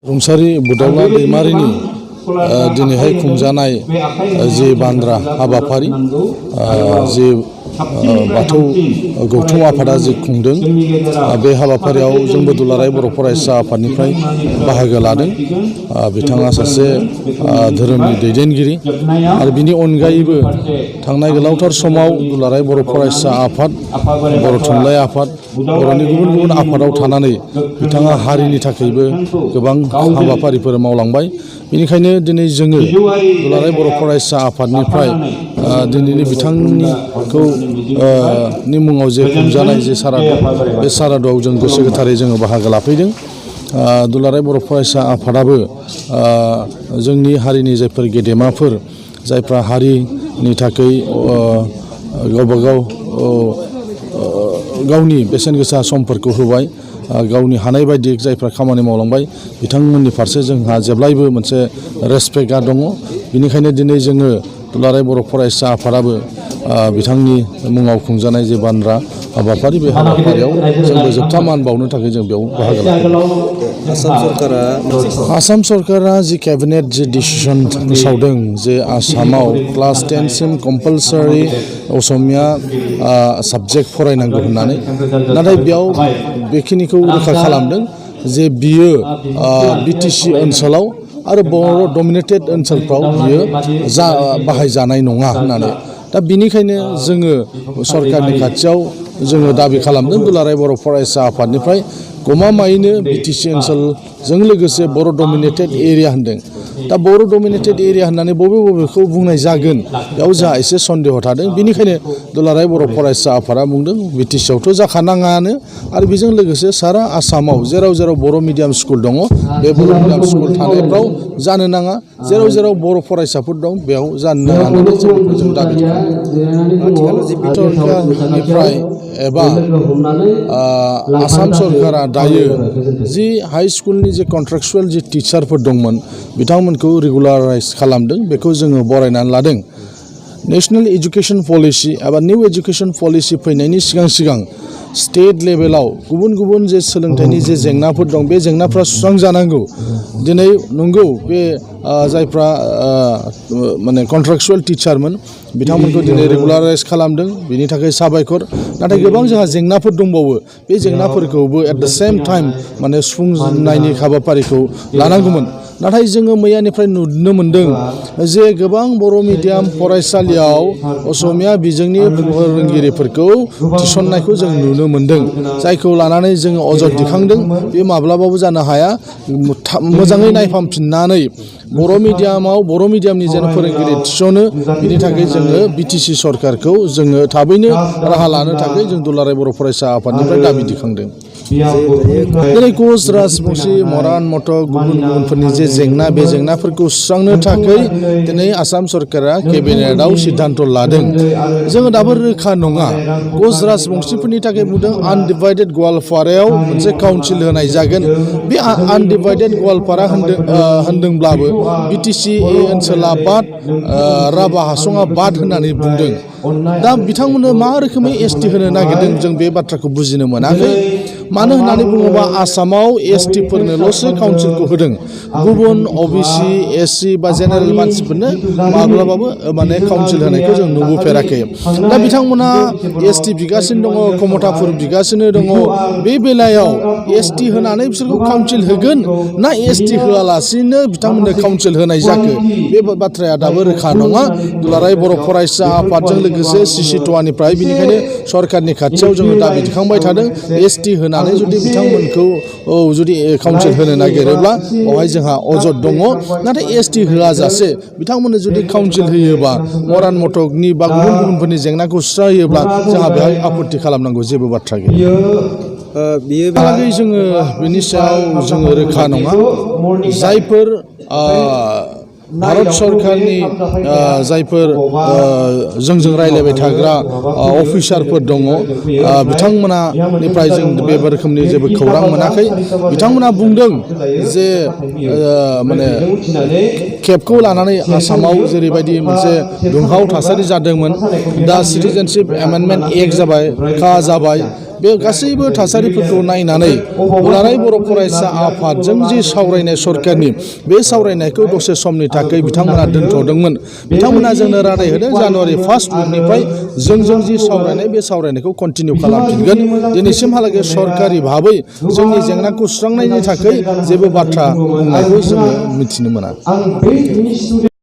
रुंसारि बुदावला दैमारिनि दिनैहाय खुंजानाय जे बान्द्रा हाबाफारि जे बाथौ गौथुम आफादा जे खुंदों बे हाबाफारियाव जोंबो दुलाराय बर' फरायसा आफादनिफ्राय बाहागो लादों। बिथाङा सासे धोरोमनि दैदेनगिरि आरो बिनि अनगायैबो थांनाय गोलावथार समाव दुलाराय बर' फरायसा आफाद, बर' थुनलाइ आफाद, बर'नि गुबुन गुबुन आफादाव थानानै बिथाङा हारिनि थाखायबो गोबां हाबाफारिफोर मावलांबाय। बेनिखायनो दिनै जोङो दुलाराय बर' फरायसा आफादनिफ्राय दिनैनि बिथांखौ नि मुङाव जे खुंजानाय जे सारादु, बे सारादुआव जों गोसो गोथारै जोङो बाहागो लाफैदों। दुलाराय बर' फरायसा आफादाबो जोंनि हारिनि जायफोर गेदेमाफोर, जायफ्रा हारिनि थाखाय गावबागाव गावनि बेसेन गोसा समफोरखौ होबाय, गावनि हानाय बायदि जायफ्रा खामानि मावलांबाय, बिथांमोननि फारसे जोंहा जेब्लायबो मोनसे रेसपेक्टआ दङ। बेनिखायनो दिनै जोङो दुलाराय बर' फरायसा आफादाबो बिथांनि मुङाव खुंजानाय जे बान्द्रा हाबाफारि, बे हाबाफारियाव जोंबो जोबथा मान बावनो थाखाय जों बेयाव बाहागो लादों। आसाम सरकारा जि केबिनेट जि डिसिसन फोसावदों जे आसामाव क्लास 10 सिम कम्पालसारि असमिया साबजेक्ट फरायनांगौ होननानै, नाथाय बेयाव बेखिनिखौ रोखा खालामदों जे बियो बिटिसि ओनसोलाव आरो बर' डमिनेटेड ओनसोलफ्राव बियो बाहायजानाय नङा होननानै। दा बिनिखायनो जोङो सरकारनि खाथियाव जोङो दाबि खालामदों दुलाराय बर' फरायसा आफादनिफ्राय गमामायैनो बिटिसि ओनसोलजों लोगोसे बर' डमिनेटेड एरिया होनदों। दा बर' डमिनेटेड एरिया होननानै बबे बबेखौ बुंनाय जागोन, बेयाव जोंहा एसे सन्देह थादों। बेनिखायनो दुलाराय बर' फरायसा आफादा बुंदों बिटिसिआवथ' जाखानाङानो, आरो बेजों लोगोसे सारा आसामाव जेराव जेराव बर' मिडियाम स्कुल दङ, बे बर' मिडियाम स्कुल थानायफ्राव जानो नाङा, जेराव जेराव बर' फरायसाफोर दं बेयाव जानो नाङा होननानै जों दाबि सरकारनिफ्राय एबा आसाम सरकारा दायो जि हाइ स्कुलनि जे कन्ट्रेक्सुवेल जि टिचारफोर दंमोन, बिथांमोनखौ रेगुलाराइज खालामदों। बेखौ जोङो बरायनानै लादों। नेशनेल एजुकेशन पलिसि एबा निउ एजुकेशन पलिसि फैनायनि सिगां सिगां स्टेट लेभेलाव गुबुन गुबुन जे सोलोंथाइनि जे जेंनाफोर दं, बे जेंनाफ्रा सुस्रांजानांगौ। दिनै नंगौ बे जायफ्रा माने कन्ट्रेक्सुवेल टिचारमोन, बिथांमोनखौ दिनै रेगुलाराइज खालामदों, बिनि थाखाय साबायखर। नाथाय गोबां जोंहा जेंनाफोर दंबावो, बे जेंनाफोरखौबो एट द सेम टाइम माने सुफुंनायनि हाबाफारिखौ लानांगौमोन। नाथाय जोङो मैयानिफ्राय नुनो मोन्दों जे गोबां बर' मिडियाम फरायसालियाव असमिया बिजोंनि फोरोंगिरिफोरखौ थिसननायखौ जों नुनो मोन्दों, जायखौ लानानै जोङो अजद दिखांदों। बे माब्लाबाबो जानो हाया। मोजाङै नायफामफिननानै बर' मिडियामाव बर' मिडियामनि जेन फोरोंगिरि थिसनो, बिनि थाखाय जोङो बिटिसि सरकारखौ जोङो थाबैनो राहा लानो थाखाय जों दुलाराय बर' फरायसा आफादनिफ्राय दाबि दिखांदों। दिनै कच, राजबंसि, मरान, मटक गुबुन गुबुनफोरनि जे जेंना, बे जेंनाफोरखौ सुस्रांनो थाखाय दिनै आसाम सरकारा केबिनेटआव सिद्धान्त लादों। जोङो दाबो रोखा नङा। कच, राजबंसिफोरनि थाखाय बुंदों आनडिभाइडेड गवालपारायाव मोनसे काउन्सिल होनाय जागोन। बे आनडिभाइडेड गवालपारा होनदोंब्लाबो बिटिसि ओनसोला बाद, राभा हासंआ बाद होननानै बुंदों। दा बिथांमोननो मा रोखोमै एसटि होनो नागिरदों, जों बे बाथ्राखौ बुजिनो मोनाखै। मानो होननानै बुङोबा आसामाव एसटिफोरनोल'सो काउन्सिलखौ होदों। गुबुन अबिसि, एससि बा जेनेरेल मानसिफोरनो माब्लाबाबो माने काउन्सिल होनायखौ जों नुबोफेराखै। दा बिथांमोना एसटि बिगासिनो दङ, कमथाफोर बिगासिनो दङ। बे बेलायाव एसटि होनानै बिसोरखौ काउन्सिल होगोन ना एसटि होआलासिनो बिथांमोननो काउन्सिल होनाय जाखो, बे बाथ्राया दाबो रोखा नङा। दुलाराय बर' फरायसा आफादजों लोगोसे सिसिट'आनिफ्राय बेनिखायनो सरकारनि खाथियाव जोङो दाबि दिखांबाय थादों। एसटि होनानै जुदि बिथांमोनखौ जुदि काउन्सिल होनो नागिरोब्ला बेवहाय जोंहा अजद दङ। नाथाय एसटि होआजासे बिथांमोननो जुदि काउन्सिल होयोबा, मरान मटकनि बा गुबुन गुबुनफोरनि जेंनाखौ सुस्रांहोयोब्ला जोंहा बेहाय आपत्ति खालामनांगौ जेबो बाथ्रा गैया। बेहालागै जोङो बेनि सायाव जोङो रोखा नङा। जायफोर भारत सरकारनि जायफोर जोंजों रायज्लायबाय थाग्रा अफिसारफोर दङ, बिथांमोनानिफ्राय जों बे रोखोमनि जेबो खौरां मोनाखै। बिथांमोना बुंदों जे माने केबखौ लानानै आसामाव जेरैबायदि मोनसे दुंहाव थासारि जादोंमोन, दा सिटिजेनशिप एमेन्डमेन्ट एक्ट जाबाय, जाबाय। बे गासैबो थासारिफोरखौ नायनानै दुलाराय बर' फरायसा आफादजों जि सावरायनाय सरकारनि बे सावरायनायखौ दसे समनि थाखाय बिथांमोना दोनथ'दोंमोन। बिथांमोना जोंनो रादाय होदों जानुवारि 1 उइकनिफ्राय जोंजों जि सावरायनाय बे सावरायनायखौ कन्टिनिउ खालामफिनगोन। दिनैसिमहालागै सरकारि भाबै जोंनि जेंनाखौ सुस्रांनायनि थाखाय जेबो बाथ्रा बुंनायखौ जोङो मिथिनो मोना।